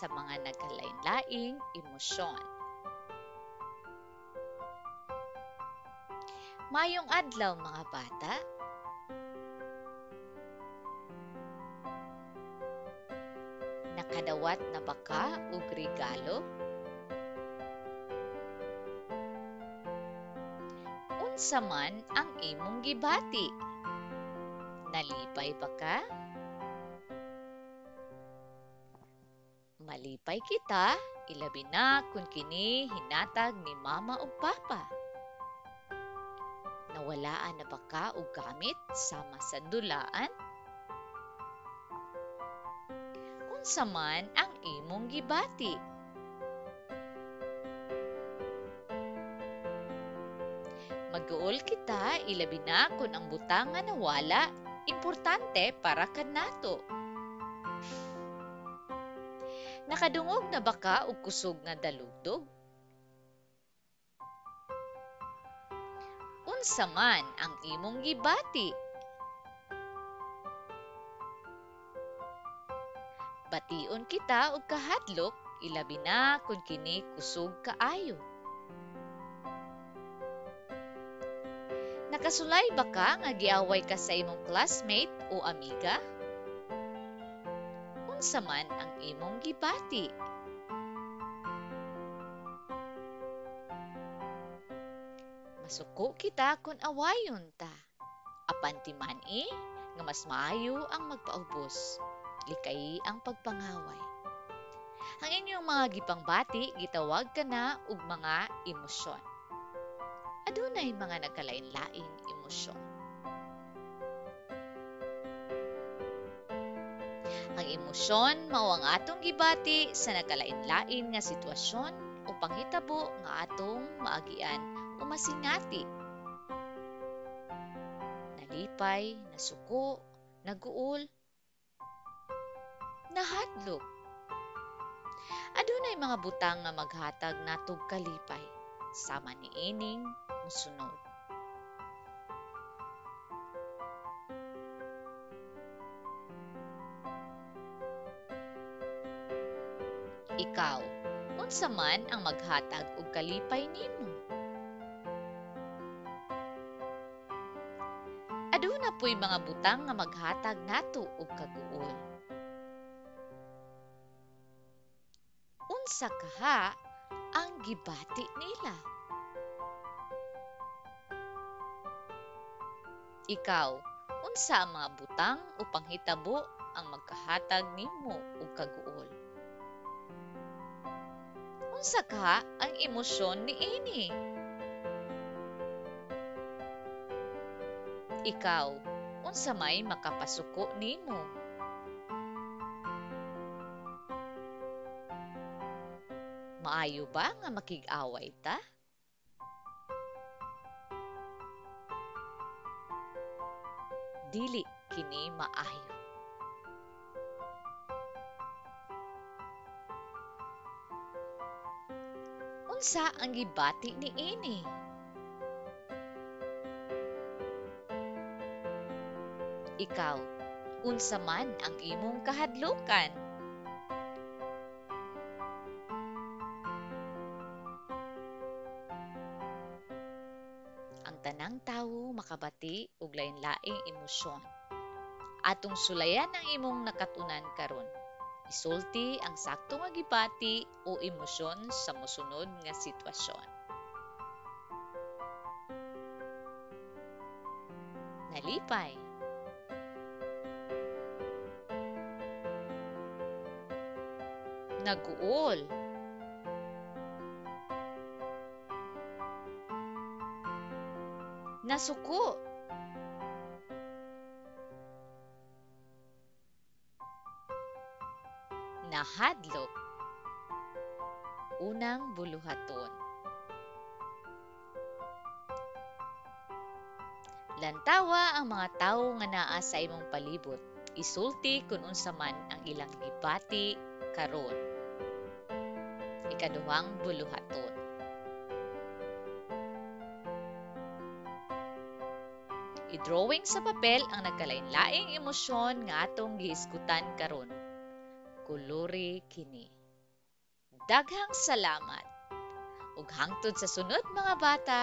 sa mga nagkalain-laing emosyon. Maayong adlaw, mga bata. Nakadawat na ba ka og regalo? Unsa man ang imong gibati? Nalipay ba ka? Malipay kita, ilabi na kun kini hinatag ni mama ug papa. Nawalaan na ba ka og gamit sama sa dulaan? Unsa man ang imong gibati? Mag-uol kita, ilabi na kun ang butang nga nawala importante para kanato. Nakadungog na ba ka og kusog nga dalugdog? Unsa man ang imong gibati? Bation kita og kahadlok, ilabi na kun kini kusog kaayo. Nakasulay ba ka nga giaway ka sa imong classmate o amiga? Unsa man ang imong gibati? Masuko kita kun awayon ta. Apan timan-i nga mas maayo ang magpaubos, likay ang pagpangaway. Ang inyong mga gipangbati gitawag kana og mga emosyon. Adunay mga nagkalain-laing emosyon. Ang emosyon mao ang atong gibati sa nagkalain-lain nga sitwasyon o panghitabo nga atong maagian o masingati. Nalipay, nasuko, naguol, nahadlok. Adunay mga butang nga maghatag natog kalipay, sama niining mosunod. Ikaw, unsa man ang maghatag og kalipay nimo? Aduna poy mga butang nga maghatag nato og kaguol. Unsa kaha ang gibati nila? Ikaw, unsa ang mga butang o panghitabo ang magkahatag nimo og kaguol? Unsa kaha ang emosyon niini? Ikaw, unsa may makapasuko nimo? Maayo ba nga makig-away ta? Dili kini maayo. Unsa ang gibati niini? Ikaw, unsa man ang imong kahadlukan? Ang tanang tawo makabati og lain-laing emosyon. Atong sulayan ang imong nakat-unan karon. Isulti ang sakto nga gibati o emosyon sa mosunod nga sitwasyon. Nalipay. Naguol. Nasuko. Nahadlok. Unang buluhaton. Lantawa ang mga tawo nga naa sa imong palibot. Isulti kun unsa man ang ilang gibati karon. Ikaduhang buluhaton. I-drawing sa papel ang nagkalain-laing emosyon nga atong gihisgutan karon. Kolori kini. Daghang salamat. Ug hangtod sa sunod, mga bata.